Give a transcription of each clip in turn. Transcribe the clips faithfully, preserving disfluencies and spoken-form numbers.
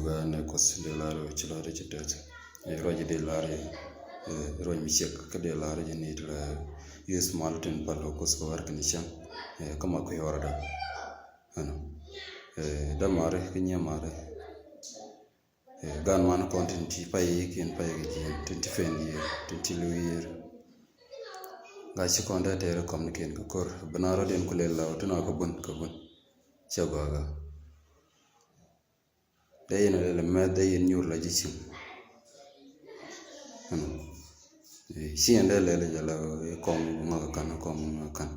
Nɛ Kuoth dee lar ci lɔcdä ci tɛth. Ruac dee lar, ruac mi ciɛk kä dee lar jɛ ni ti la yus mal tin pal Kuoth kɛ warkɛ ni cäŋ. Kä ma kui̱ warda. Dämari kä nyiamari. Gan man kɔn tin ti pay i̱ kiɛn pay kɛ jiɛn, tin ti fen yiër, tin ti liw yiër. Gaa ci kɔn dee tɛɛri kɔm ni kiɛn kɛ kor bi na rɔ̱diɛn ku lel la wä tin a kɛ bun kɛ bun. Cɛ gɔaa gaa. Dee yɛn lɛl mɛth dee yɛn nyuur la ji̱ ciŋ. Ci yɛn dee lɛl jɛ la kɔm ŋɔk kan kɔm ŋɔk kan.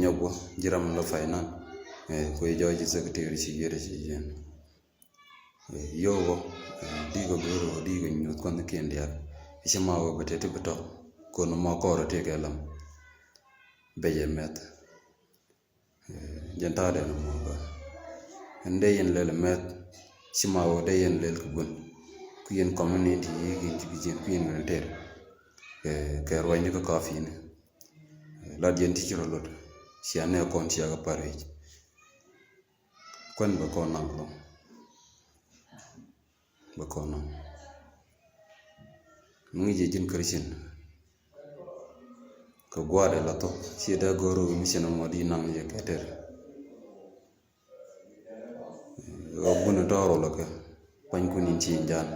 Nyɔk wä ji̱ ram la fay nan. Kuɛ jɔɔc ji̱ secretary ci yiër ci jiɛn. Yio̱w wä dikɛ go̱o̱r wä dikɛ nyuuth kuan kiɛn diaal. Ci ma wä bɛ teti bɛ tɔk. Kun mɔ kɔrɛ ti kɛ lam. Bɛ jɛ mɛth. Jɛn ta̱a̱ dɛn mɔ bä. Ɛn dee yɛn lɛl mɛth. Ci ma wä dee yɛn lɛl kɛ bun. Ku yɛn kɔm ni ti yi kin ti bi jiɛn ku yɛn ŋɛn tɛr. Kɛ ruacni kä kɔf yini. Lat yɛn ti ci rɔ lot. Cia nɛ kɔn cia kɛ par wi̱c. Kuɛn bɛ kɔn naŋ lɔ. Bɛ kɔn naŋ. Mi ŋi̱c jɛ ji̱n Christian. Kɛ gua̱a̱dɛ la thok ci dee go̱o̱r mi cin mɔ di naŋ jɛ kɛ tɛr. Ɣɔk bun tɔɔr wala kɛ pa̱ny kun in ci in jan.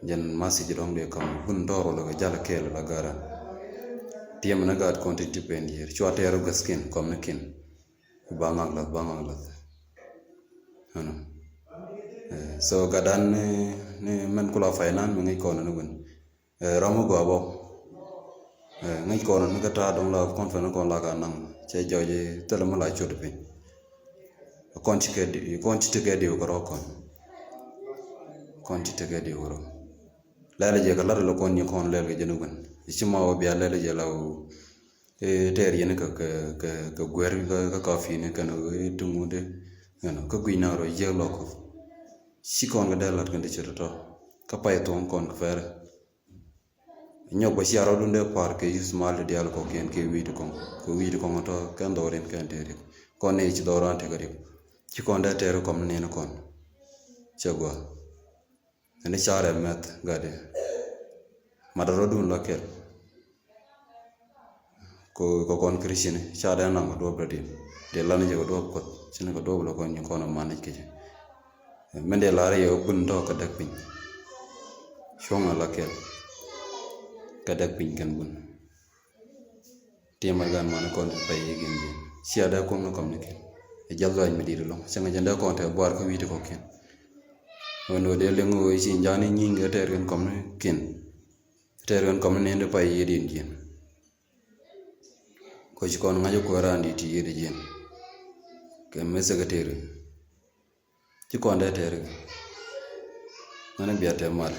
Jɛn masi ji dɔ̱ŋ dee kam bun tɔɔr wala kɛ jal kɛɛl la garan. Tiɛm ni gaat kɔn ti ti pen yiër cua tɛɛr guäthkin kɔm ni kin. Ba ŋak lath ba ŋak lath. Ɛnɔ. So gat dan ni mɛn kula finance mi ŋi̱c kɔn ni win. Ram mi gɔaa bɔ. Ŋi̱c kɔn ni kä ta̱a̱ dɔ̱ŋ la kɔn fɛn kɔn la ka naŋ cɛ jɔc thilɛ mi la cut piny. Kɔn ci kɛ di kɔn ci tekɛ diw kɛ rɔ kɔn. Kɔn ci tekɛ diw kɛ rɔ. Lɛl jɛ kɛ lat lɛ kɔn ni kɔn lɛl kɛ jɛ ni win. Ci ma wä bia lɛl jɛ la wä. Tɛɛr yɛn kɛ kɛ kɛ guɛr kä kɔf yini kɛn ti ŋut. Kä guic na rɔ yiëk lɔk. Ci kɔn kɛ dee lat kɛn ti cɛ tɔtɔ kä pay thuɔ̱ŋ kɔn kɛ fɛrɛ. Nyɔk bä cia rɔ dundɛ par kɛ yus mal ti dial kɔkiɛn kɛ wi̱i̱ ti kɔŋ kɛ wi̱i̱ ti kɔŋ tɔ kɛn dhɔrin kɛn tɛɛr yɛn kɔn ni ci dhɔran tekɛ riɛk. Ci kɔn dee tɛɛr kɔm ni ni kɔn. Cɛ gua. Ɛn i̱ carɛ mɛth gatdɛ. Mat rɔ̱dun la kɛl. Kɛ kɔn Christian ca dee naŋ kɛ duɔ̱p dɔ̱diɛn. Dee lan jɛ kɛ duɔ̱p Kuɔth cin kɛ duɔ̱p la kɔn nyi kɔn ɛ man i̱ kecɛ. Min dee lar yɛ bun tɔ kɛ däk piny. Cuɔ̱ŋ ala kɛl. Kɛ däk piny kɛn bun. Tiɛmɛ gan mani kɔn ti pay i̱ gin gin cia dee kuɔm ni kɔm ni kin. Ɛ jal dhɔac mi dit lɔŋ cäŋ jɛn dee kɔn tɛ buar kä wi̱i̱ ti kɔkiɛn. Wɛn wä dee liŋ wä ci jani nyiŋ kɛ tɛɛr kɛn kɔm ni kin. Tɛɛr kɛn kɔm ni nin ti pay i̱ din jiɛn. Kɔ ci kɔn ŋa̱c kuɛ raan dit ti i̱ di jiɛn. Kɛ mi secretary. Ci kɔn dee tɛɛr kɛ ŋäni bia tɛ mal.